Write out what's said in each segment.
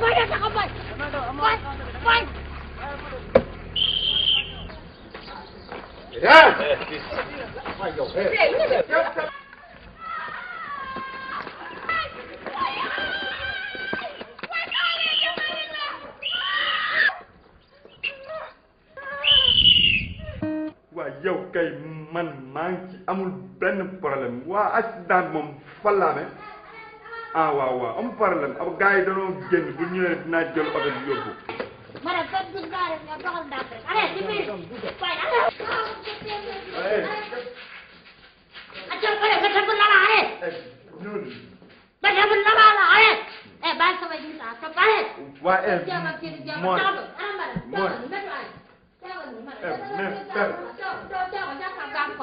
boy def ko boy boy ya ay yow waa yow kay man maa ngi ci amul benn problème waa accident moom fan laa ne ah waaw amul problème ab gars yi dañoo génn bu ñëwee dinaa jël oto bi yóbbu. ma ne fekk gis nga rek nga doxal ndànk rek allez ci biir waay allez. acca ko nga tëbb la la allez. ba tëbb la la allez. bàyyi sama ji sa topp allez.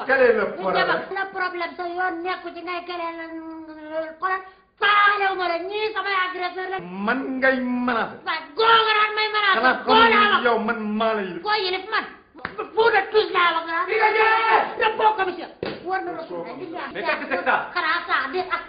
quel est le problème? le problème sa yoon nekku ci ngay kele la xoolal faalew ma la ñii samay agresseur la. man ngay menacé. waaye góor nga naan may menacé. xanaa xam yow man maa la yilif. koo yilif man. pour de tous laa wax nga. fii nga jëlee. dem boo commission. war na la ko mais qu'est-ce que c'est ça? xanaa saa de ak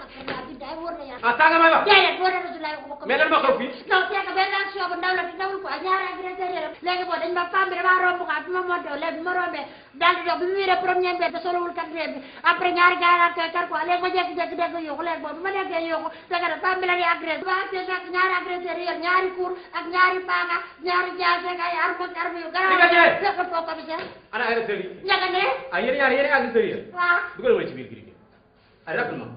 billaay war na yàlla. ah saa nga may wax. déedéet war na Rasulullah ko bokk. mais lan moo xew fii. non c'est que benn action bu ndaw la fi ndawul quoi ñaari agresseur yi léegi boo dañ ma femme bi damaa romb quoi bi ma monté léegi bi ma rombee daal di dox bi mu wiree premier bi te solowul quatrième bi après ñaari gars yi daal koy kar quoi léegi ma jékki-jékki dégg yuuxu léegi boobu bi ma déggee yuuxu fekk na femme bi la di agressé ba te fekk ñaari agresseur yi yor ñaari cour ak ñaari paaka ñaari jaase ak ay arme yu garaaw fekk foo commissaire ana agresseur yi. ñaka ne ah yéen ñaar yéen agresseur yi. waaw dugal ma ci biir giri gi. allez rapidement.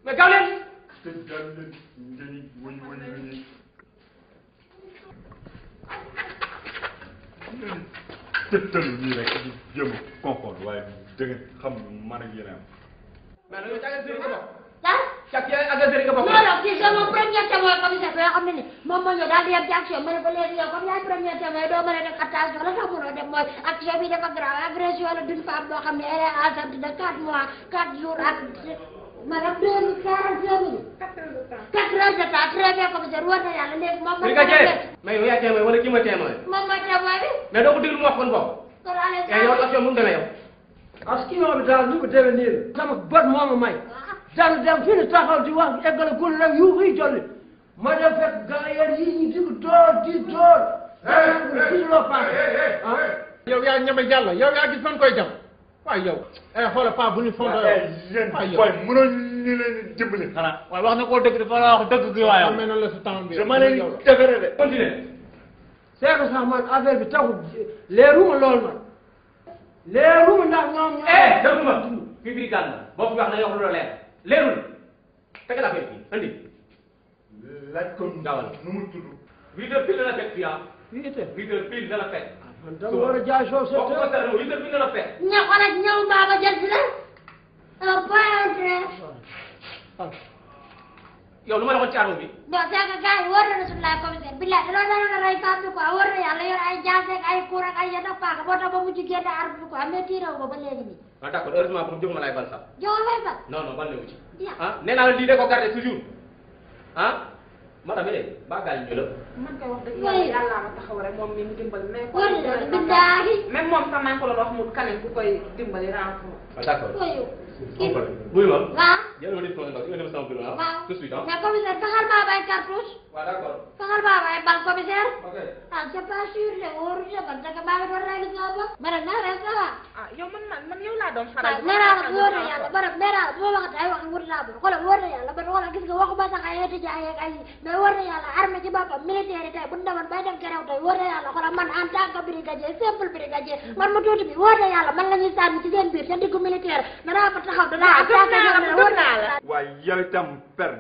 mais gaaw leen. tëttalu nii rek di jëm confort waaye da nga xam man ak yéen a am. mais nag yow ci agresseur yi nga bokk. ah càkk yi agresseur yi nga bokk. non non kii c'est mon premier témoin commissaire yoo xam ne ni moom moo ñëw daal di yem ci action ma ne ko léegi yow comme yaay premier témoin doo mën a def attention la tax mënoo def mooy action bi dafa grave agression la d'une femme boo xam ne elle est enceinte de 4 mois 4 jours ak maanaam 45 minutes. 4 heures de temps très bien commissaire war na yàlla léegi moom mooy. mais yow yaa témoin wala kii mooy témoin. moom mooy témoin bi. mais doo ko déglu mu wax kon bokk. kon allez. yow action mu demee yow. action bi daal ni mu demee nii la. sama bët moo ma may. daal dem fii ni taxaw di wax eggale gul rek yu xuy jolli ma dem fekk gars yi ñu dig door fii loo paase ah yow yaa ñeme jàll yow yaa gis fan koy jam waaye yow xoolal pas bu ñu fond yéen booy mënoon ñu leen dimbali xanaa. waaye wax na koo dëgg dafa wax dëgg gi waaye amee na la sa temps bi dama leen dëgëre de. continuez. c'est que sax man affaire bi taxul leeruma lool man leeruma ndax ñoom déglu ma fii biir gàll boo fi wax na yow lu la leer leerul tegal affaire bi andi. laaj ko ndawal nu mu tudd. 8h pile la fekk fii ah. 8h pile la fekk. man dama war a jaay soo boo ko constaté 8h pile la fekk. ña ko nag ñëw mbaa ba jël si la. yow lu ma la waxoon ci arme bi. bon c'est que gars yi war na Rasulullah commissaire billahi da doon na rey femme bi quoi war na yàlla yor ay jaase ak ay kuur ak ay yenn paaka moo tax ba mujj génn arme bi quoi mais tiiraw ko ba léegi nii. ah d'accord heureusement pour jóg ma lay bal sax. jox lay ba. non ban newu ci. bien ah nee naa la lii de ko garder toujours ah madameÉlé ba gaañ ñu la. man koy wax dëgg yàlla ma taxaw rek moom mi mu dimbali mais. war na yàlla billahi. même moom sax maa ngi ko doon wax mu kanam ku koy dimbali renfort. ah d'accord. kii buy ma. waaw. jël ma di sama ndaw di sama bureau ah. waaw tout de suite ah. mais commissaire faxal maa bay cartouche. waaw d'accord. faxal maa bay bal commissaire. ok. ah c'est pas sûr de wóorul de parce que maa ngi doon rey li sama bopp. ma ne naa rek ça va. ah yow man yow laa doon faral. nee naa la wóor na yàlla ba nee naa la bu ma waxatee ay wax wut naa ba xoolal wóor na yàlla man xoolal gis nga waxuma sax ay étudiants yeeg ay mais wóor na yàlla armée ci boppam militaire yi tey bu ñu demoon bay dem kerew tey wóor na yàlla xoolal man en tant que brigadier simple brigadier man ma tuuti bi wóor na yàlla man la ñuy sànni ci seen biir seen diggu militaire danaa fa taxaw danaa attaqué ñoom ne wóor na yàlla. waaye yow itam per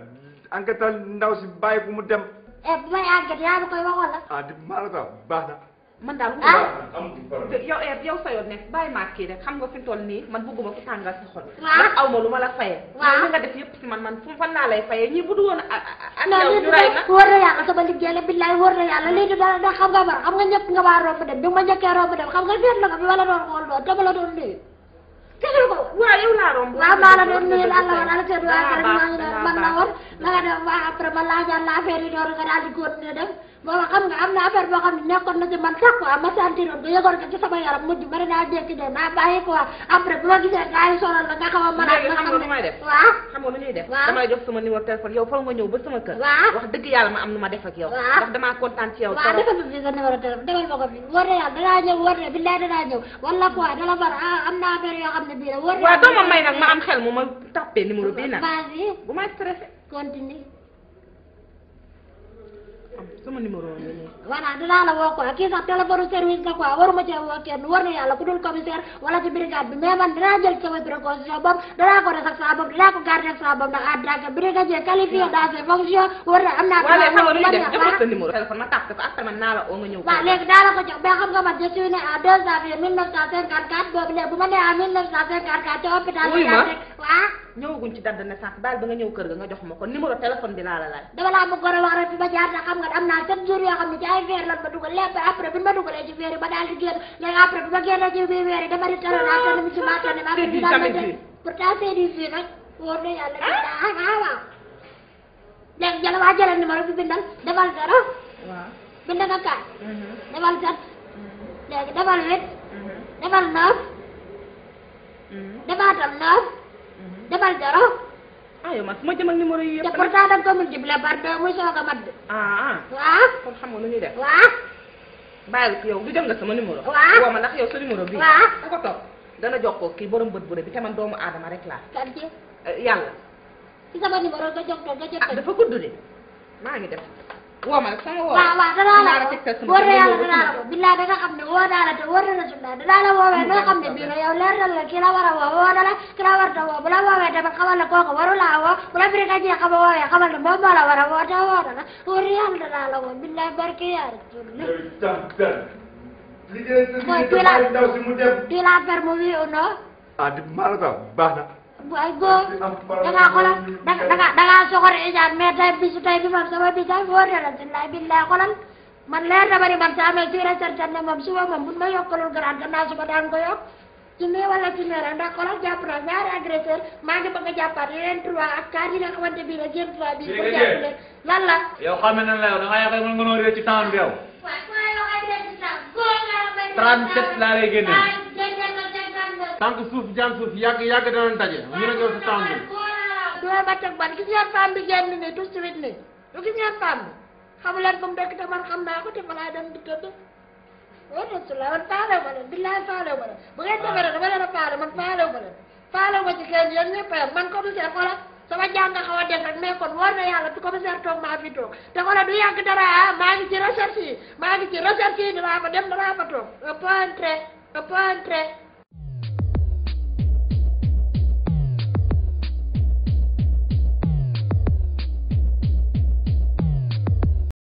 enquêteur ndaw si bàyyi bu mu dem. bu may enquête yaa ma koy waxoon la. ah di maa la ko baax na. man daal amul problème. yow sa yoon nekk bàyyi maa kii rek xam nga fi mu toll nii man bëgguma ko tàngal sa xol. waaw man aw ma lu ma la fayee. waaw li nga def yëpp si man fu fan laa lay fayee ñii bu du woon ak non yow ñu rey na. wóor na yàlla sama liggéey la billaay wóor na yàlla lii du dara da xam nga bar xam nga ñëpp nga waa romb dem bi ma njëkkee romb dem xam nga seet la ko bi wala doon xool doon dama la doon nuyu. gisul ko. waaw yow laa romb. waaw maa la doon nuyu daal la woon ala seet waa kër maa ngi doon man la woon la nga dem waa après ma laajaat la affaire yi door nga daal di continuer dem booba xam nga am na affaire boo xam ne nekkoon na ci man sax quoi ma sentiroon ko yëgoon ko ci sama yaram mujj ma ne naa jékki de naa bàyyi quoi après bu ma gisee gars yi sonal la nga xaw a mën a léegi xam nga lu may def waaw xam nga lu ñuy def waaw damay jox sama numéro téléphone yow fal nga ñëw ba sama kër waaw wax dëgg yàlla ma am nu ma def ak yow waaw ndax damaa kontaan ci yow waaw defal ma fii sa numéro téléphone defal ma ko fii wóor na yàlla danaa ñëw wóor na billaay danaa ñëw wala quoi dala far am na affaire yoo xam ne bii la wóor na waaw doo ma may nag ma am xel mu ma tàppee numéro bii nag vas-y bu may stressé continue sama numéro ngi nii voilà dinaa la woo quoi kii sax téléphone service la quoi waruma cee woo kenn war na yàlla ku dul commissaire wala ci brigade bi mais man dinaa jël sama précaution bopp danaa ko def ak saa bopp dinaa ko garder ak saa bopp ndax en tant que brigadier qualifié dans ses fonctions war na am naa waaw léegi xam nga lu ñuy def jox ma waaw sa numéro téléphone ma tàpp ko après man naa la oo nga ñëw waaw léegi daa la ko jox mais xam nga man je suis né en 2 janvier 1954 boobu léegi bu ma nee en 1954 ca hôpital wuyu ma waaw ñëwaguñ ci date de naissance baal ba nga ñëw kër ga nga jox ma ko numéro téléphone bi laa la laaj dama laa bëggoon a wax rek fi ma jaar ndax xam nga am naa 7 jours yoo xam ne ci ay weer lan ma dugal lépp après bi ma dugalee ci weer yi ba daal di génn léegi après bi ma génnee ci biir weer yi dama di tëral naa tënn mi ci maa tënn maa C'est du jamais vu. pourtant c'est du fii nag wóor na yàlla waaw léegi jëla waa jëlal numéro bi bindal defal 0 waaw bind nga 4 defal 7 léegi defal 8 defal 9 defaatal 9 defal 0 ah yow man su ma jëm ak numéro yi te yëpp pourtant da nga ko multiplier par 2 muy soog a mat de ah waaw kon xam nga lu ñuy def waaw bàyyil yow du jël nga sama numéro waaw woo ma ndax yow sa numéro bii waaw ku ko topp dana jox ko kii borom bët bu rëy bi te man doomu aadama rek laa kan ci yàlla ci sama numéro nga jox ko nga jot ah dafa gudd de maa ngi def woo ma rek sama woo waaw waaw danaa la la woo tegtal sama wóor na yàlla numéro danaa la woo billaay da nga xam ne woo naa la te wóor na rasulullah danaa la woowee noo xam ne bii la yow leer na la ki la war a woo na la ki la war a woo bu la woowee tamit xamal ne kooku waru laa woo bu la brigadier xama woowee xamal ne moom moo la war a woo te woo na la wóor na yàlla danaa la woo billaay barke yaa rasulullah yow itam benn liggéey sa mooy liggéey dafa ndaw si mu dem tu la permis oui ou non ah di maa la ko baax na waaye góor dangaa xoolal dangaa soxor ijaan mais tey bisu tey bi moom sama bis ay wóor na rasulullah billaay xoolal man leer na ma ni man saa amee ci recherche ne moom suba moom buñ ma yokkalul garaat gannaaw suba daan ko yokk ci nii wala ci nii rek ndax xoolal jàpp naa ñaari agresseur maa ngi bëgg a jàppaat yeneen 3 ak 4 yi nga xamante bii la seen 3 bii ko jàppale lan la yow xam na la yow da nga yaakaar mën nga noo réer ci temps bi yow waaye ku may wax ay leen ci temps góor nga may 37 laa lay génne tant que suuf jaan suuf yàgg danañ daje ñu ne yow si temps bi doo ma teg ban gis ngeen femme bi génn nii tout de suite nii lu gis ngeen femme bi xamu leen fu mu dëkk te man xam naa ko te fa laa dem di tëdd wóor na su la man faalew ma leen billaay faalew ma leen bu ngeen defee dama leen a faale man faalew ma leen faalew ma ci kenn yéen ñëpp a man commissaire xoolal sama jàng xaw a def rek mais kon wóor na yàlla fi commissaire toog maa fi toog te xoolal du yàgg dara maa ngi ci recherche yi dinaa fa dem danaa fa toog un point trait